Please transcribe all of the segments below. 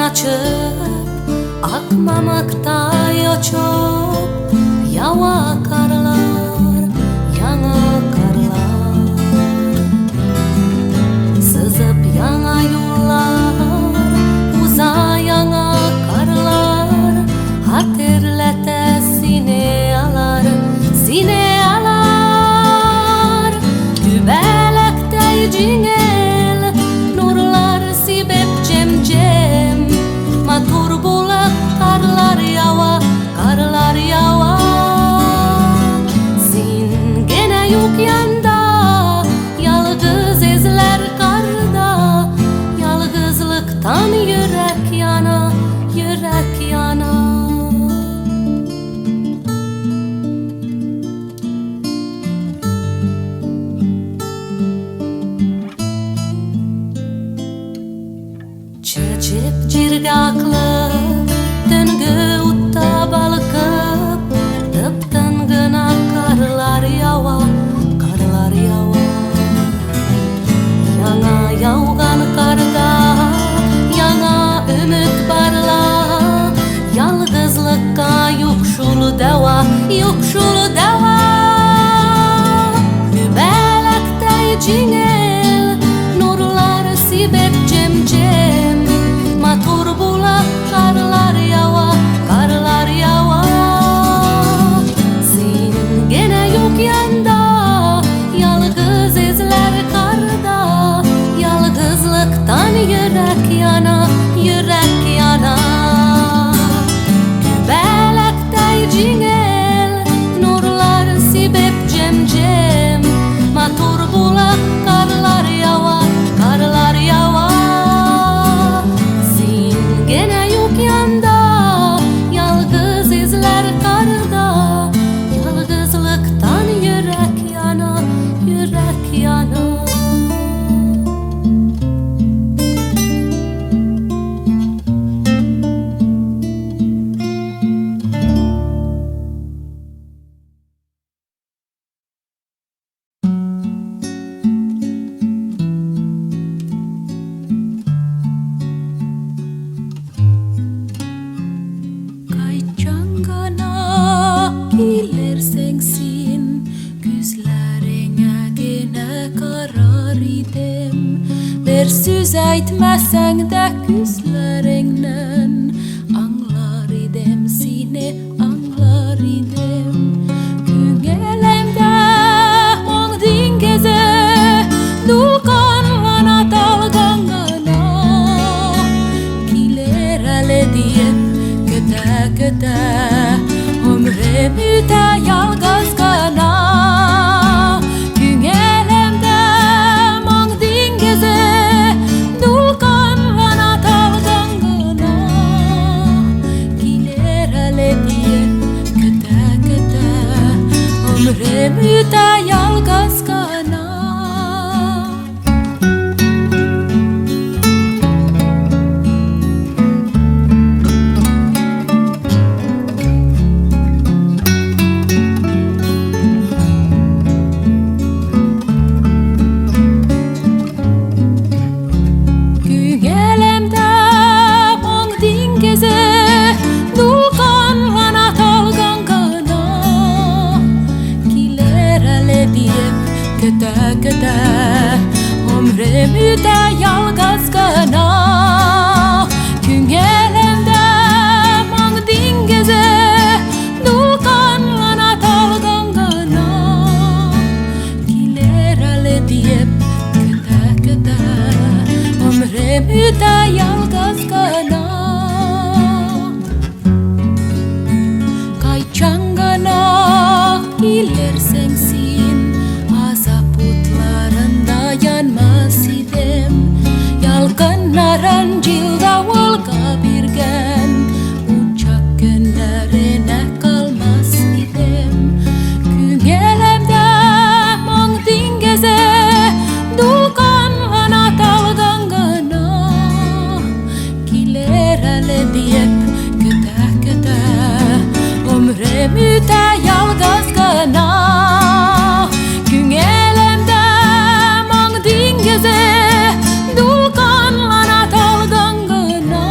Açıp akmamakta çok yava karlar, yana karlar. Sızıp yana yollar, uzayana karlar. Hatırlete sine alar, sine alar. Gübelekte cingel, nurlar sibep cem cem. Matur bulak karlar yava, karlar yava. Sin gene yok yanda, yalgız izler karda. Yalgızlıktan yürek yana, yürek yana. Чәчеп җиргә аклык, төнге утта балкып, тып-тын гына карлар ява, карлар ява. Яңа яуган карда, яңа өмет барла. Ялгызлыкка юк шул дәва, юк шул дәва. Күбәләктәй җиңел, нурлар сибеп җем-җем. Матур була карлар ява, карлар ява. Син генә юк янда, ялгыз эзләр карда. Ялгызлыктан йөрәк яна, йөрәк яна. Күбәләктәй җиңел, нурлар сибеп җем-җем. Матур була карлар ява, карлар ява. Син генә юк янда, ялгыз эзләр карда. Ялгызлыктан йөрәк яна, йөрәк яна. Кайчан гына килерсең син, күзләреңә генә карар идем. Бер сүз әйтмәсәң дә күзләреңнән аңлар идем сине, аңлар идем. Күңелемдә моң диңгезе дулкынлана талган гына. Килер әле диеп көтә-көтә гомерем үтә ялгыз гына. Күңелемдә моң диңгезе дулкынлана талган гына. Килер әле диеп көтә-көтә гомерем үтә ялгыз гына. Күңелемдә моң диңгезе дулкынлана талган гына. Килер әле диеп көтә-көтә гомерем үтә ялгыз гына. Күңелемдә моң диңгезе дулкынлана талган гына. Килер әле диеп көтә-көтә гомерем үтә ялгыз гына. Кайчан гына килерсең син, азап утларында янмас идем. Ялкыннарын җил-давылга биргән учак көннәренә калмас идем. Күңелемдә моң диңгезе дулкынлана талган гына. Килер әле диеп көтә-көтә гомерем үтә ялгыз гына. Күңелемдә моң диңгезе дулкынлана талган гына.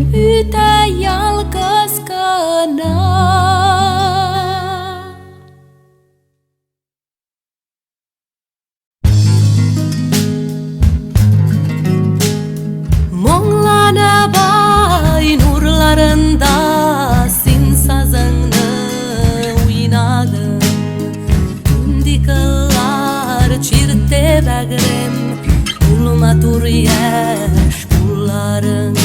Өмрем үтә ялгыз гына. Моңлана бай нурларында син сазыңны уйнадың. Түнди кыллар чиртте бәгърем, ул матур яшь кулларың.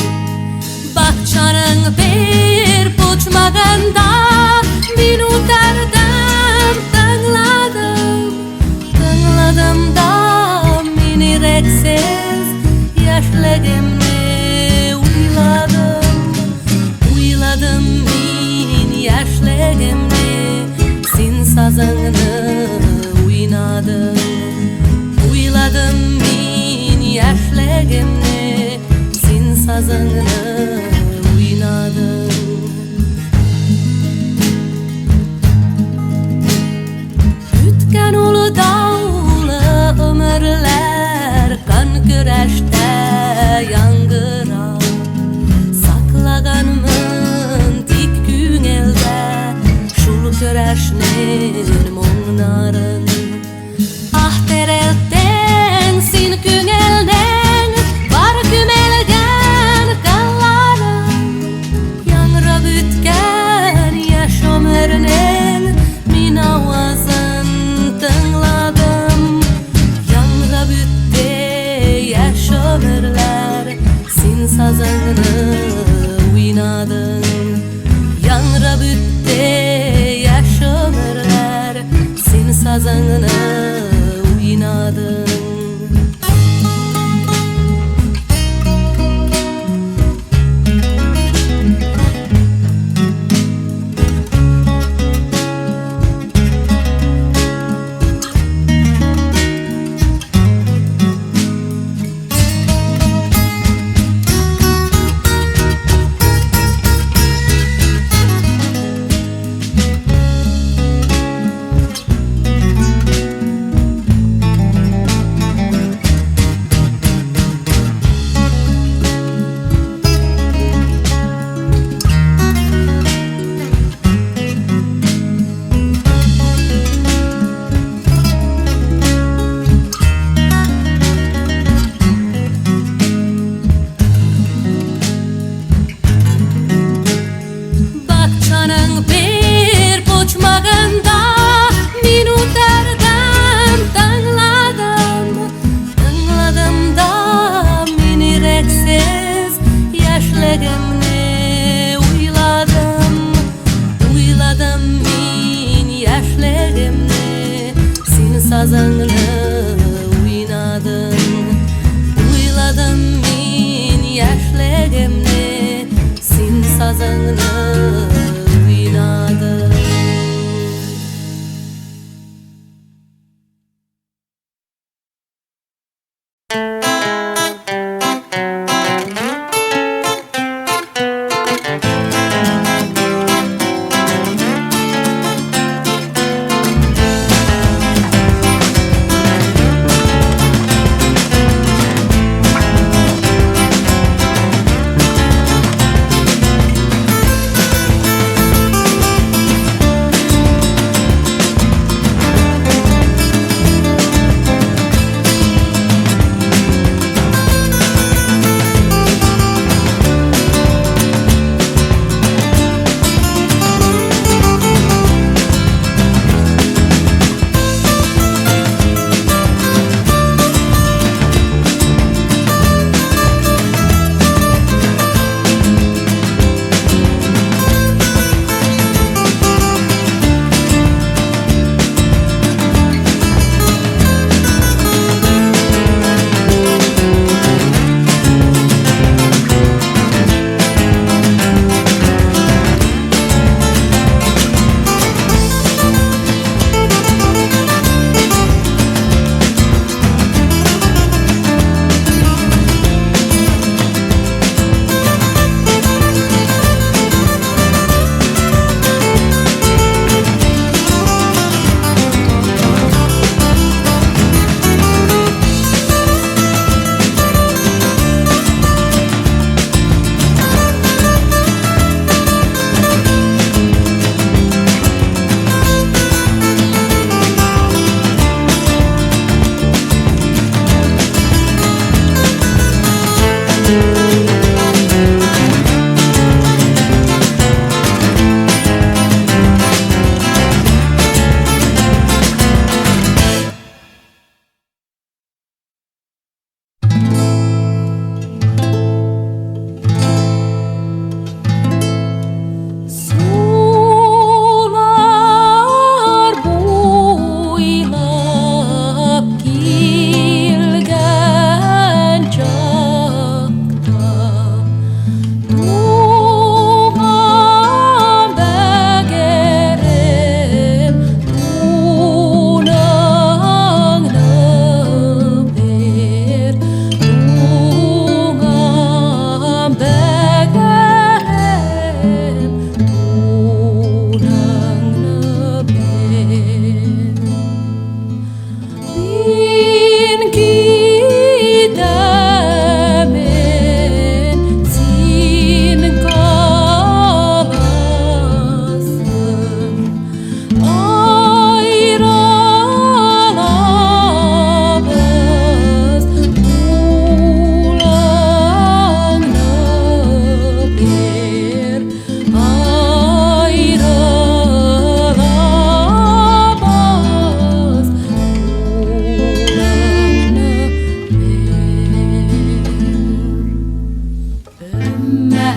Бакчаның бер почмагында мин утырдым, тыңладым, тыңладым да мин ирексез яшьлегемне уйладым. Уйладым мин яшьлегемне, син сазыңны уйнадың. Уйладым мин яшьлегемне, син сазыңны уйнадың. Үткән ул даулы гомерләр кан көрәштә яңгырап. Саклаганмын тик күңелдә шул көрәшнең моңнарын. Ах, терелттең син күңелнең бар күмелгән кылларын. Яңгырап үткән яшь гомернең мин авазын тыңладым. Яңгырап үтте яшь гомерләр, син сазыңны уйнадың. Яңгырап үтте яшь гомерләр, син сазыңны уйнадың. Бакчаның бер почмагында мин утырдым, тыңладым, тыңладым да мин ирексез яшьлегемне уйладым. Уйладым мин яшьлегемне, син сазыңны уйнадың. Уйладым мин яшьлегемне, син сазыңны уйнадың.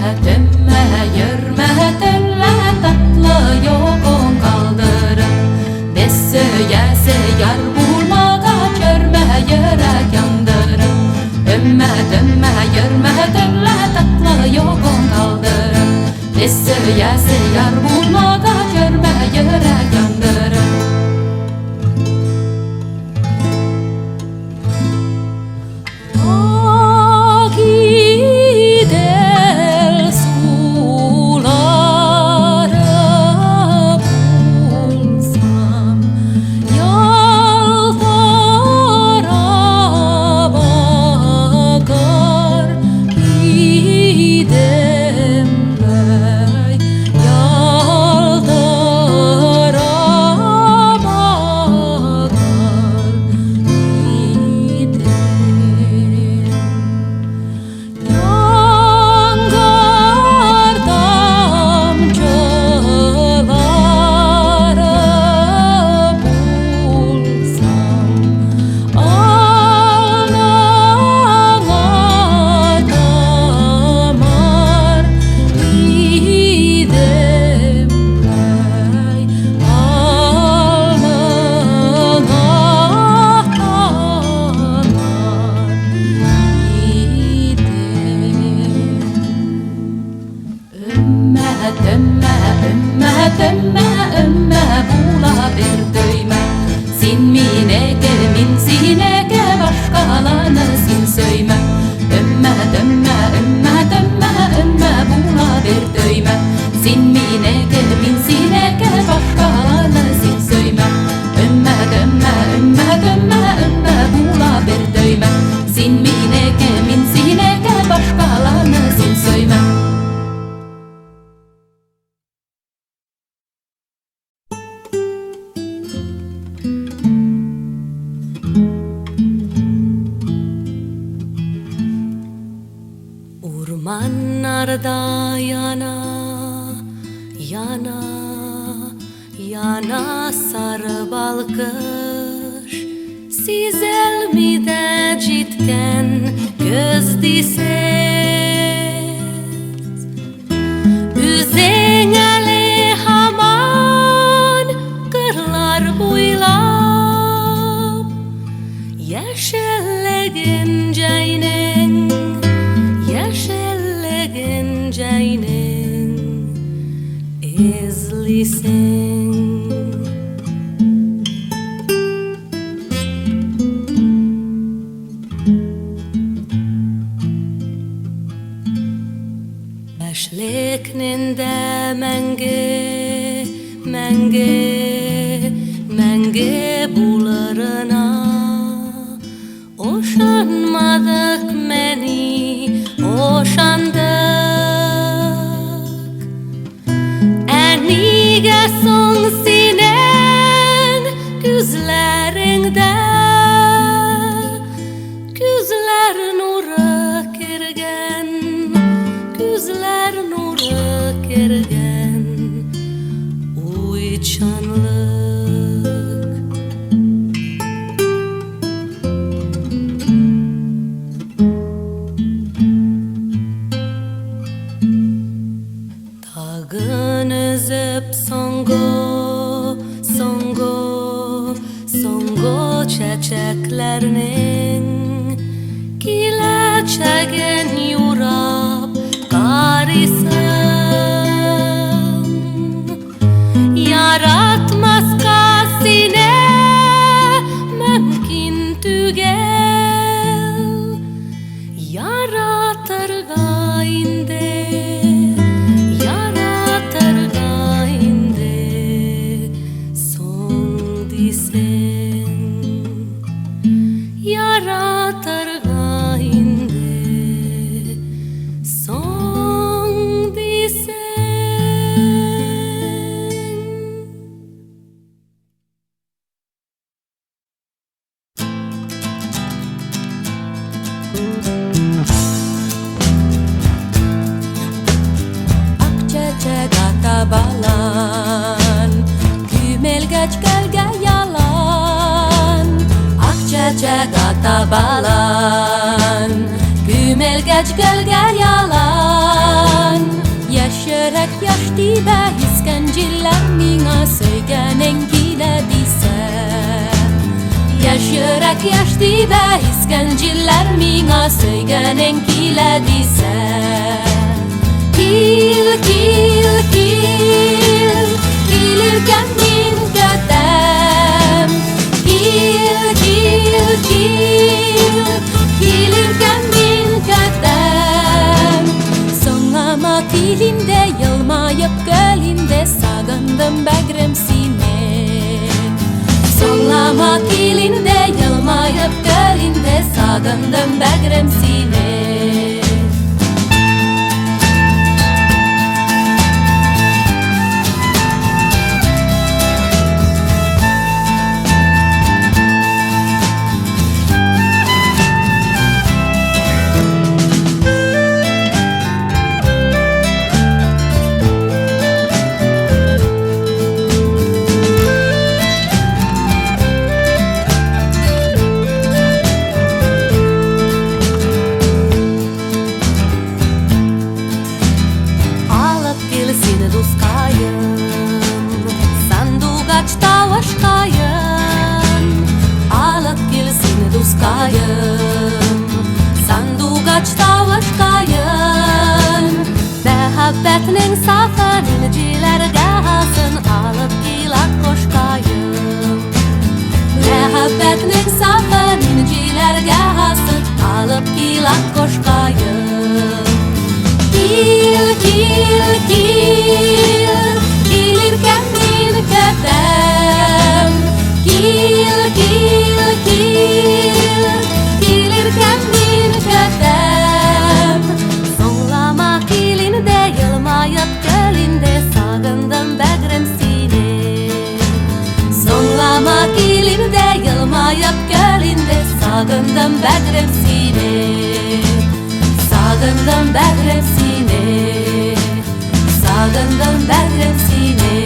Tömmә, йөрмә, төнлә татлы йокың калдырып. Без сөясе яр булмагач, йөрмә йөрәк яндырып. Өммә, төммә, йөрмә, төнлә татлы йокың калдырып. Без сөясе яр булмагач, йөрмә йөрәк яндырып. Agidel suları bulsam, yaltara bakar gidem ley, yaltara bakar gidem. Yangar damcıları bulsam, alnına damar gidem ley, alnına damar gidem. Ömmә, төммә, өммә, төммә, өммә була бер төймә. Син минеке, мин синеке, башкаланы син сөймә. Өммә, төммә, өммә, төммә, өммә була бер төймә. Син минеке, мин синеке, башкаланы син сөймә. Өммә, төммә, өммә, төммә, өммә була бер төймә. Син минеке, мин синеке, башкаланы син сөймә. Ormanlarda yana, yana, yana sarı balkış. Sizelmi de җиткән көз дисез. Үзең әле һаман кырлар буйлап, яшеллеген җәйнең, яшеллеген җәйнең эзлисең. Яшьлекнең дә мәңге, мәңге, мәңге булырына ышанмадык мәни, ышандык. Ә нигә соң синең күзләреңдә күзләр нуры кергән, күзләр нуры кергән уйчанлык? Тагын өзеп соңгы, соңгы, соңгы чәчәкләрнең киләчәген юрап карыйсың. Яратмаска сине мөмкин түгел, яратырга инде, яратырга инде соң дисең. Яратырга инде соң дисең. Ак чәчәк ата балан, Күмелгәч кәлгә ялан. Ак чәчәк ата балан, Күмелгәч кәлгә ялан. тибә, Искән җилләр миңа сөйгәнең килә дисә. Яшь йөрәк яшь тибә, Искән җилләр миңа сөйгәнең килә дисә. Кил, кил, кил, килергә мин көтәм. Кил, кил, кил, килергә мин көтәм. Соңлама кил инде, елмаеп көл инде, Сагындым бәгърем сине. Соңлама кил инде, елмаеп көл инде, Сагындым бәгърем сине. Алып кил сине, дускаем, Сандугач тавышкаем. Алып кил сине, дускаем, Сандугач тавышкаем. Мәхәббәтнең сафын инҗиләргә һасын, Алып кил аккошкаем. Мәхәббәтнең сафын инҗиләргә һасын, Алып кил аккошкаем. Кил, кил, кил, килергә мин көтәм. Кил, кил, кил, килергә мин көтәм. Соңлама кил инде, елмаеп көл инде, Сагындым бәгърем сине. Соңлама кил инде, елмаеп көл инде, Сагындым бәгърем сине. Сагындым бәгърем сине. Сагындым бәгърем сине.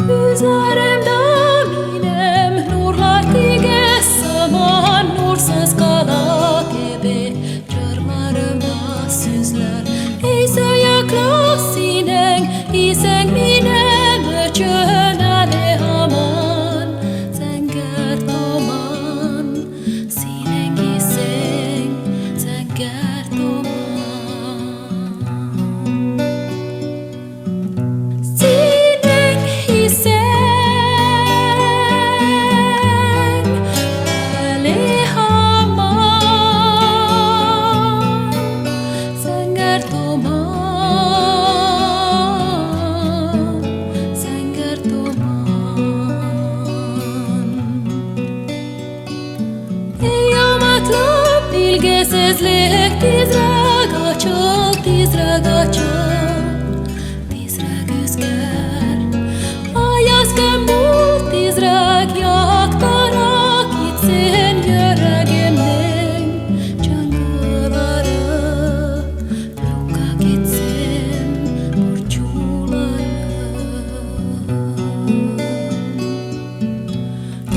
Күзләремдә минем нурлар тигез сыман, Нурсыз кала кебек җырларымда сүзләр. Эй, сөекле синең исең минем өчен әле һаман зәңгәр томан. Синең исең зәңгәр томан. Синең исең әле һаман зәңгәр томан, зәңгәр томан. Ey amatlı bilgisizlik, tizrek açıl, tizrek açıl, tizrek özgər. Ayaz kön bul, tizrek yaktarak gitsin yüreğimnin cangıları. Yoka gitsin borçuları.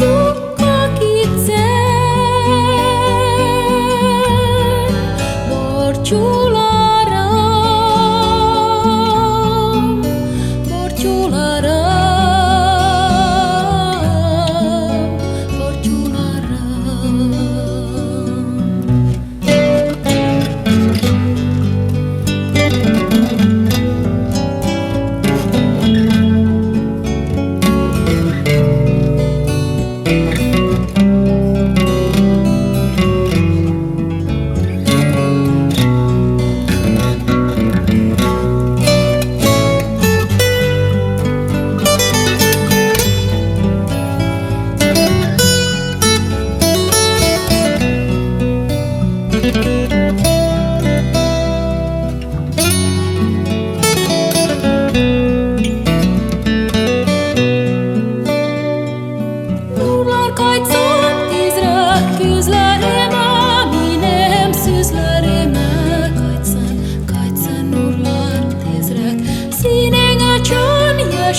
Yoka gitsin borçularım, borçularım, borçularım.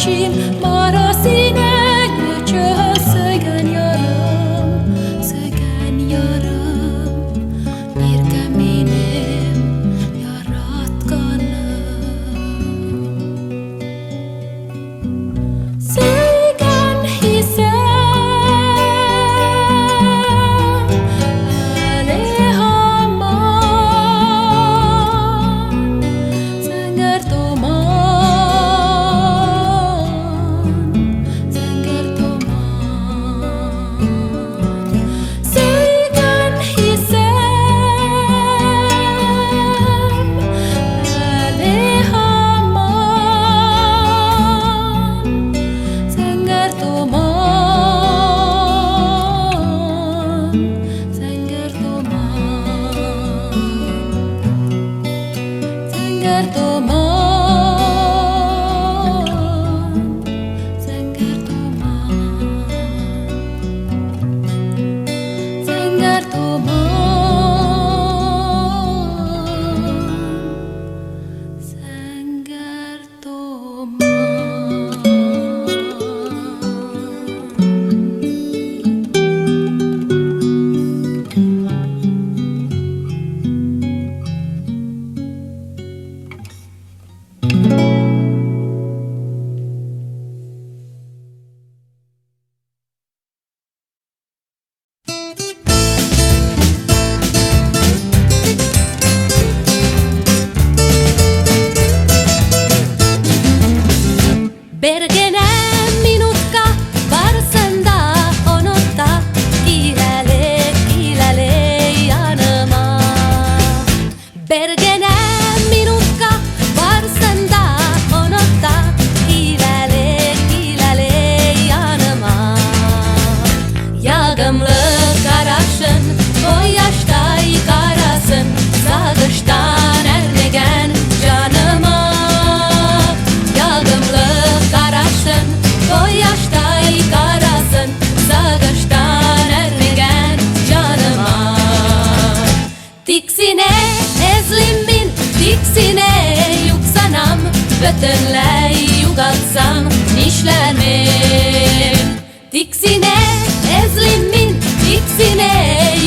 яшим, бара синең өчен, сөйгән ярым, сөйгән ярым, иркәм минем, яратканым. Сөйгән хисем әле һаман зәңгәр томан, зәңгәр томан. Сөйгән хисем әле һаман зәңгәр томан, зәңгәр томан, зәңгәр томан, зәңгәр томан, зәңгәр томан, зәңгәр томан. Бер генә минутка барысын да оныта, кил әле, кил әле яныма. Бер генә минутка барысын да оныта, кил әле, кил әле яныма. Ягымлы карашын, кояштай карасын, сагыштан әрнегән җаныма. Ягымлы карашын, кояштай карасын, сагыштан әрнегән җаныма. Тик сине эзлим мин, тик сине юксанам, бөтенләй югалтсам, нишләрмен? Тик сине эзлим мин, тик сине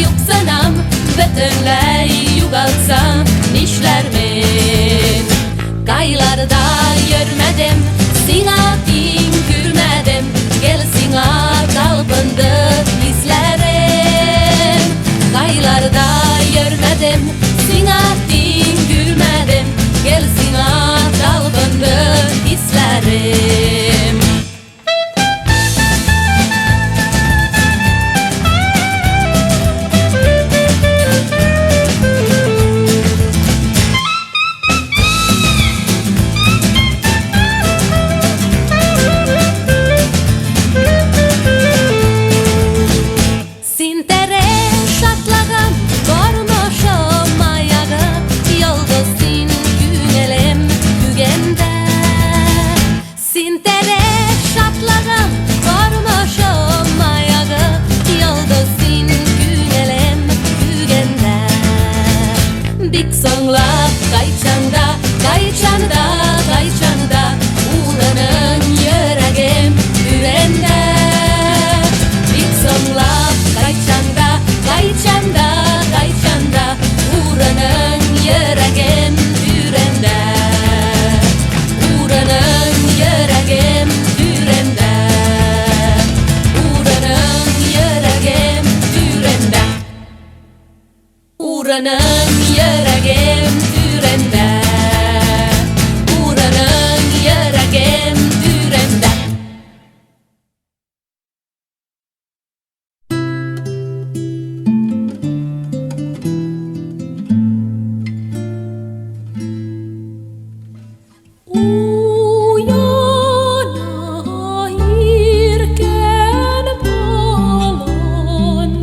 юксанам, бөтенләй югалтсам, нишләрмен? Кайларда йөрмәдем, сиңа тиң күрмәдем, гел сиңа талпынды хисләрем. Кайларда йөрмәдем, сиңа тиң күрмәдем, гел сиңа талпынды хисләрем. Син тере шатлаган тормышым аягы, йолдыз син күңелем күгендә. Син тере шатлаган тормышым аягы, йолдыз син күңелем күгендә. Бик соңлап кайчанда, кайчанда, кайчанда улының йөрәгем түрендә. Бик соңлап кайчанда, кайчанда, кайчанда урының йөрәгем түрендә. Урының йөрәгем түрендә. Урының йөрәгем түрендә. Урының йөрәгем түрендә. Урының йөрәгем түрендә. Уяна иркен балоннар,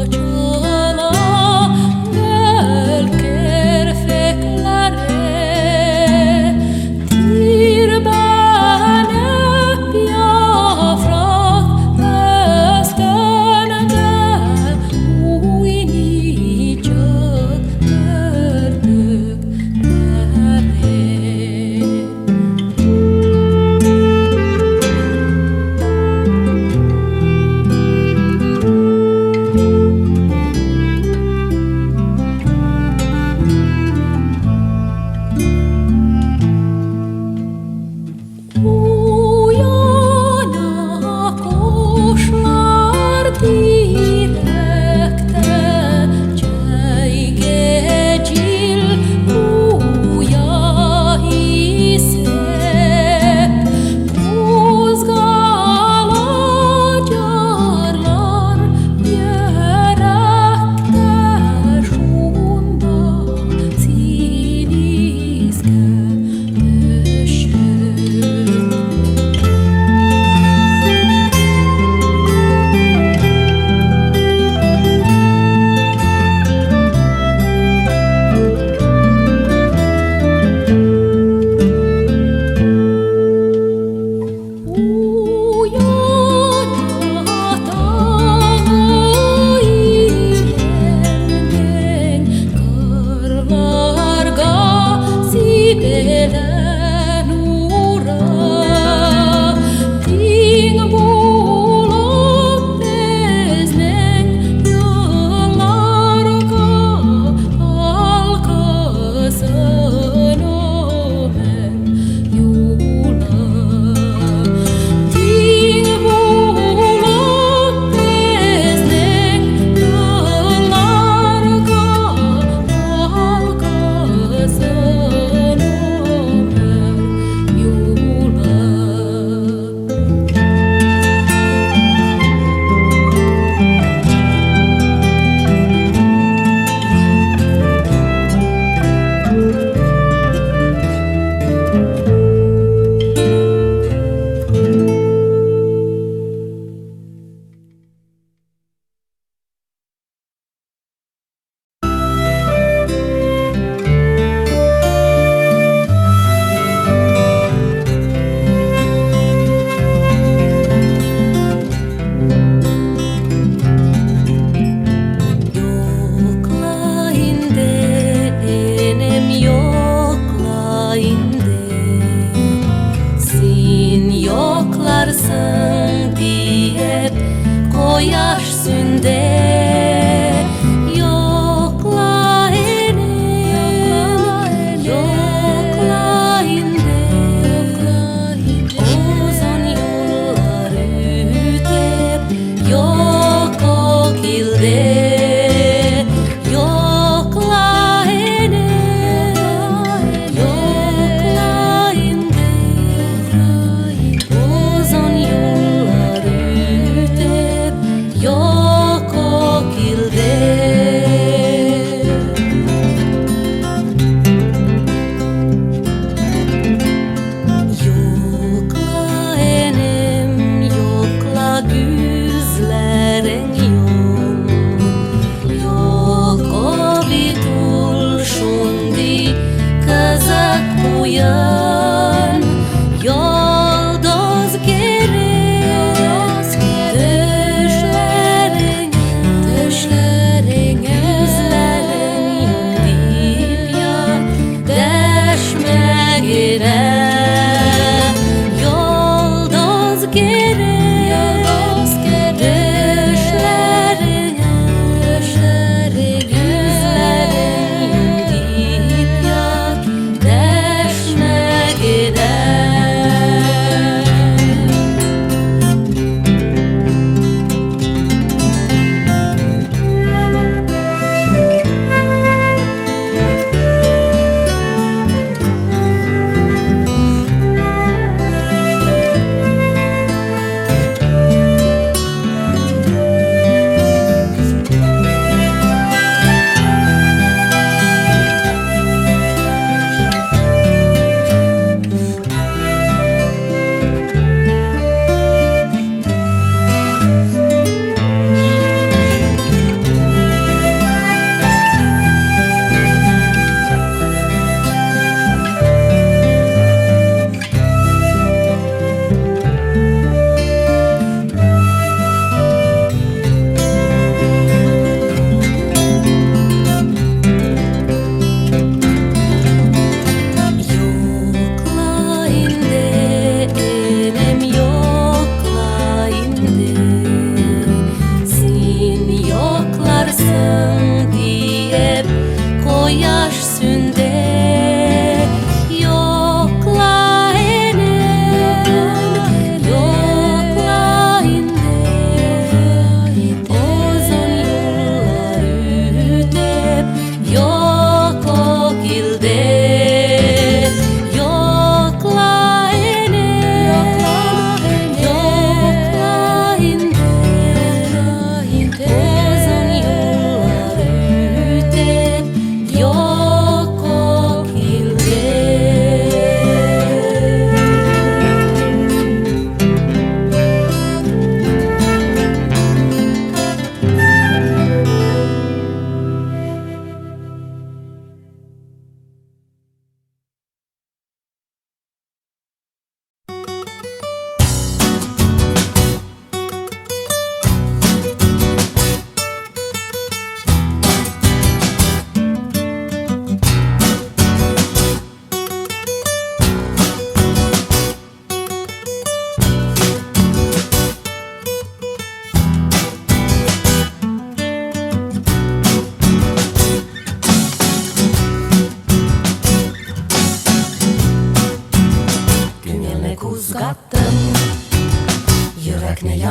ачыла гөлкәйләр.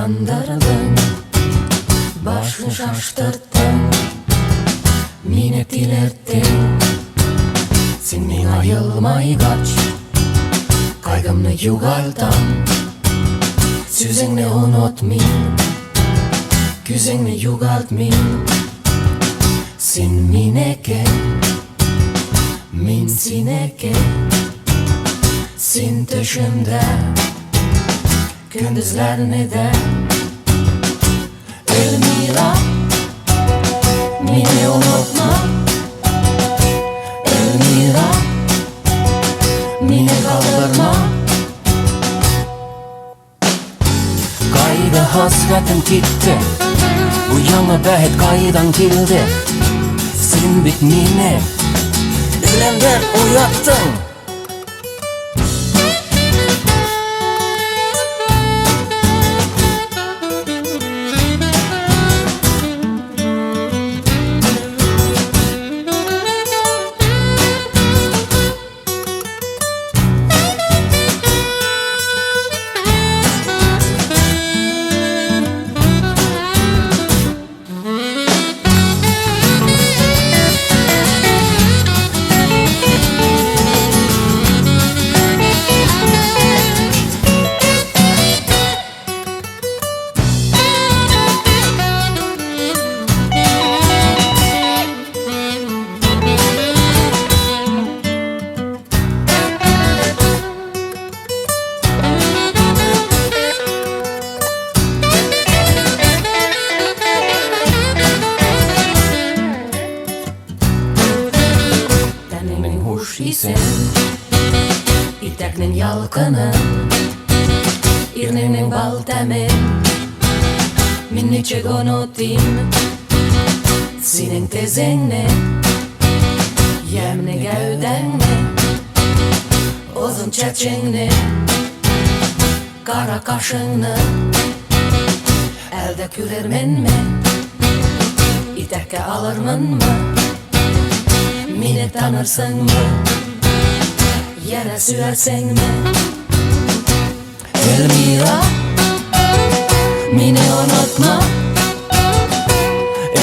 Кандырдың, башны шаштырттың, мине тилерттең. Син миңа елмайгач, кайгымны югалтам. Сүзеңне онытмыйм, күзеңне югалтмыйм. Син минеке, мин синеке. Син төшемдә, көндезләрне дә. Эльмира, мине онытма. Эльмира, мине калдырма. Кайда хәсрәтем китте, бу яңа бәхет кайдан килде? Син бит мине үлемдән уяттың. Тәнеңнең хуш исен, итәкнең ялкынын, ирнеңнең бал тәмен мин ничек онытыйм? Синең тезеңне, ямьле гәүдәңне, озын чәчеңне, кара кашыңны әлдә күрерменме, итәккә алырмынмы? Мине танырсыңмы, янә сөярсеңме? Эльмира, мине онытма.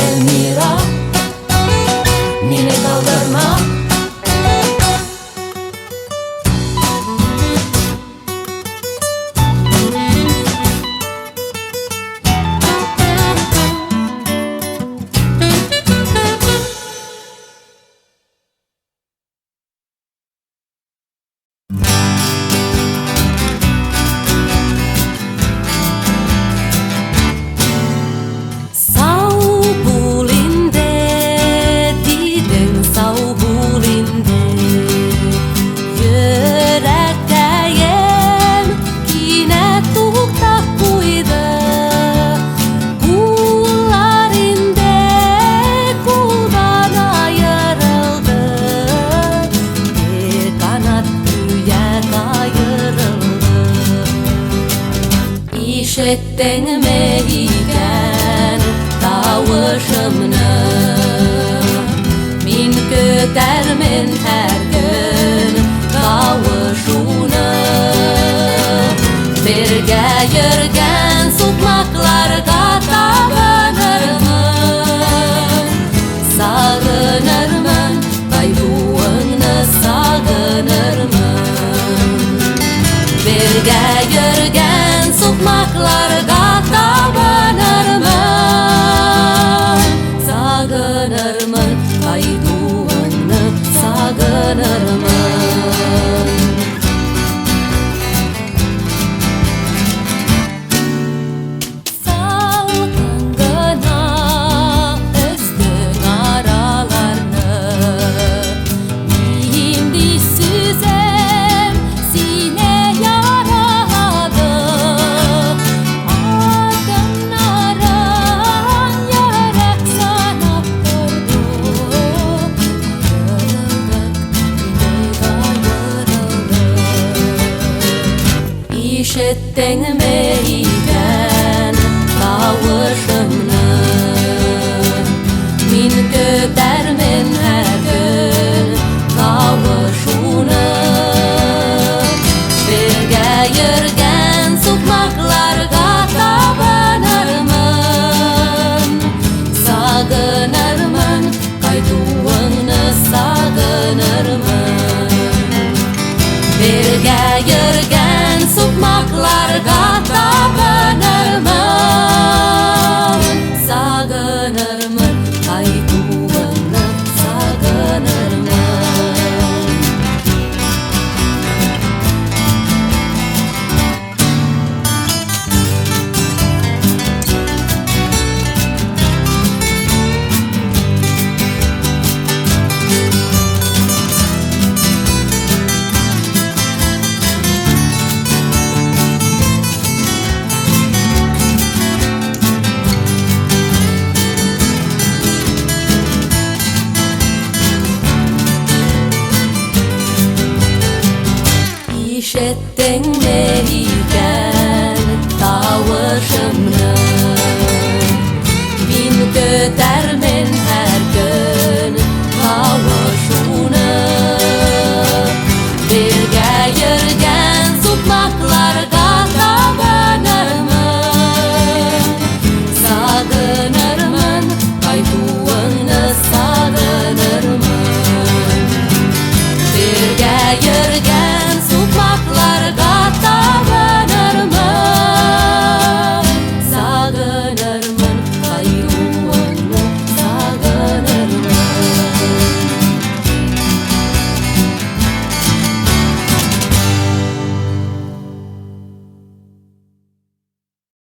Эльмира, мине калдырма. Сау бул инде, дидең, сау бул инде. Йөрәккәем кинәт туктап куйды. Куллар инде кулдан аерылды. Бер канат гүя каерылды. Ишеттеңме икән тавышымны? Мин көтәрмен һәр көн кавышуны. Бергә йөргән сукмакларга табынырмын. Сагынырмын, кайтуыңны сагынырмын. Бергә йөргән сукмакларга табынырмын. Сагынырмын, кайтуыңны сагынырмын. Салкын гына өздең араларны. Нинди сүзем сине ярады? Адымнарың йөрәк санап торды. Аерылдык, инде аерылдык. Ишеттеңме икән тавышымны? Мин көтәрмен һәр көн кавышуны. Бергә йөргән сукмакларга табынырмын. Öğrettin mi?